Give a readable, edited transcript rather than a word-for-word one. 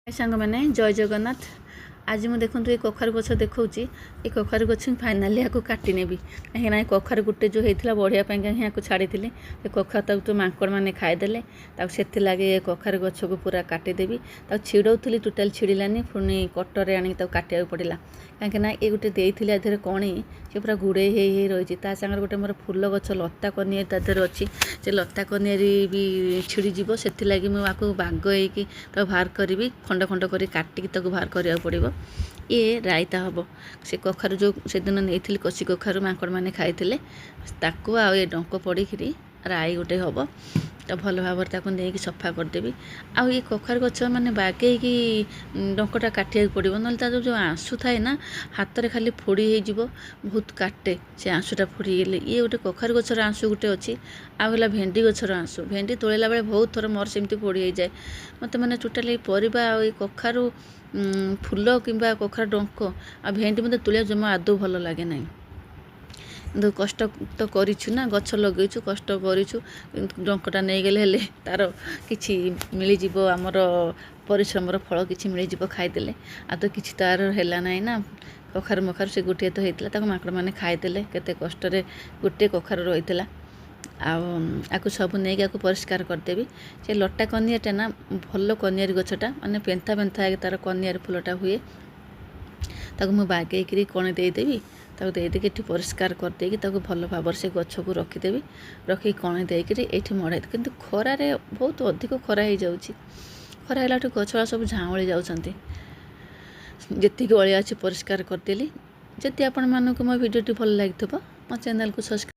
ସାଙ୍ଗମାନେ, ଜୟ ଜଗନ୍ନାଥ। ଆଜି ମୁଁ ଦେଖନ୍ତୁ, ଏ କଖାରୁ ଗଛ ଦେଖାଉଛି। ଏ କଖାରୁ ଗଛ ମୁଁ ଫାଇନାଲି ୟାକୁ କାଟି ନେବି, କାହିଁକିନା ଏ କଖାରୁ ଗୋଟେ ଯେଉଁ ହେଇଥିଲା ବଢ଼ିବା ପାଇଁ ହିଁ ୟାକୁ ଛାଡ଼ିଥିଲି। ସେ କଖାରୁ ତାକୁ ତ ମାଙ୍କଡ଼ମାନେ ଖାଇଦେଲେ ତାକୁ। ସେଥିଲାଗି ଏ କଖାରୁ ଗଛକୁ ପୁରା କାଟିଦେବି। ତାକୁ ଛିଡ଼ଉଥିଲି, ଟୋଟାଲି ଛିଡ଼ିଲାନି। ପୁଣି କଟରେ ଆଣିକି ତାକୁ କାଟିବାକୁ ପଡ଼ିଲା, କାହିଁକିନା ଏ ଗୋଟେ ଦେଇଥିଲି ଆ ଦେହରେ କଣି, ସେ ପୁରା ଗୁଡ଼େଇ ହେଇ ହେଇ ରହିଛି। ତା ସାଙ୍ଗରେ ଗୋଟେ ମୋର ଫୁଲ ଗଛ ଲତା କନିଆରୀ ତା ଦେହରେ ଅଛି। ସେ ଲତା କନିଆରୀ ବି ଛିଡ଼ିଯିବ। ସେଥିଲାଗି ମୁଁ ଆକୁ ବାଗ ହେଇକି ତାକୁ ବାହାର କରିବି। ଖଣ୍ଡ ଖଣ୍ଡ କରି କାଟିକି ତାକୁ ବାହାର କରିବାକୁ ପଡ଼ିବ। ଇଏ ରାଇତା ହେବ। ସେ କଖାରୁ ଯେଉଁ ସେଦିନ ନେଇଥିଲି, କଷି କଖାରୁ ମାଙ୍କଡ଼ମାନେ ଖାଇଥିଲେ, ତାକୁ ଆଉ ଏ ଡଙ୍କ ପଡ଼ିକିରି ରାଇ ଗୋଟେ ହେବ। ତ ଭଲ ଭାବରେ ତାକୁ ନେଇକି ସଫା କରିଦେବି। ଆଉ ଏ କଖାରୁ ଗଛ ମାନେ ବାଗେଇକି ଡଙ୍କଟା କାଟିବାକୁ ପଡ଼ିବ, ନହେଲେ ତାର ଯେଉଁ ଆଂସୁ ଥାଏ ନା, ହାତରେ ଖାଲି ଫୋଡ଼ି ହେଇଯିବ, ବହୁତ କାଟେ ସେ ଆଂସୁଟା ଫୋଡ଼ି ହେଇଗଲେ। ଇଏ ଗୋଟେ କଖାରୁ ଗଛର ଆଂସୁ ଗୋଟେ ଅଛି, ଆଉ ହେଲା ଭେଣ୍ଡି ଗଛର ଆଂସୁ। ଭେଣ୍ଡି ତୋଳିଲା ବେଳେ ବହୁତ ଥର ମୋର ସେମିତି ଫୋଡ଼ି ହେଇଯାଏ। ମୋତେ ମାନେ ଟୋଟାଲି ପରିବା ଆଉ ଏଇ କଖାରୁ ଫୁଲ କିମ୍ବା କଖାରୁ ଡଙ୍କ ଆଉ ଭେଣ୍ଡି ମୋତେ ତୋଳିବାକୁ ଜମା ଆଦୌ ଭଲ ଲାଗେ ନାହିଁ। କିନ୍ତୁ କଷ୍ଟ ତ କରିଛୁ ନା, ଗଛ ଲଗେଇଛୁ, କଷ୍ଟ କରିଛୁ। ଡଙ୍କଟା ନେଇଗଲେ ହେଲେ ତା'ର କିଛି ମିଳିଯିବ, ଆମର ପରିଶ୍ରମର ଫଳ କିଛି ମିଳିଯିବ ଖାଇଦେଲେ। ଆଉ ତ କିଛି ତା'ର ହେଲା ନାହିଁ ନା। କଖାରୁ ମଖାରୁ ସେ ଗୋଟିଏ ତ ହେଇଥିଲା, ତାକୁ ମାଙ୍କଡ଼ମାନେ ଖାଇଦେଲେ। କେତେ କଷ୍ଟରେ ଗୋଟିଏ କଖାରୁ ରହିଥିଲା। ଆଉ ଆକୁ ସବୁ ନେଇକି ଆକୁ ପରିଷ୍କାର କରିଦେବି। ସେ ଲଟା କନିଆଟା ନା ଭଲ କନିଆରୀ ଗଛଟା, ମାନେ ପେନ୍ଥା ପେନ୍ଥା ତା'ର କନିଆରୀ ଫୁଲଟା ହୁଏ। ତାକୁ ମୁଁ ବାଗେଇକିରି କଣ ଦେଇଦେବି। ତାକୁ ଦେଇଦେଇକି ଏଠି ପରିଷ୍କାର କରିଦେଇକି ତାକୁ ଭଲ ଭାବରେ ସେ ଗଛକୁ ରଖିଦେବି। ରଖିକି କଣେ ଦେଇକିରି ଏଇଠି ମଡ଼ାଇ। କିନ୍ତୁ ଖରାରେ ବହୁତ ଅଧିକ ଖରା ହେଇଯାଉଛି। ଖରା ହେଲାଠୁ ଗଛ ସବୁ ଝାଉଁଳି ଯାଉଛନ୍ତି। ଯେତିକି ଅଳିଆ ଅଛି ପରିଷ୍କାର କରିଦେଲି। ଯଦି ଆପଣମାନଙ୍କୁ ମୋ ଭିଡ଼ିଓଟି ଭଲ ଲାଗିଥିବ, ମୋ ଚ୍ୟାନେଲକୁ ସବସ୍କ୍ରାଇବ୍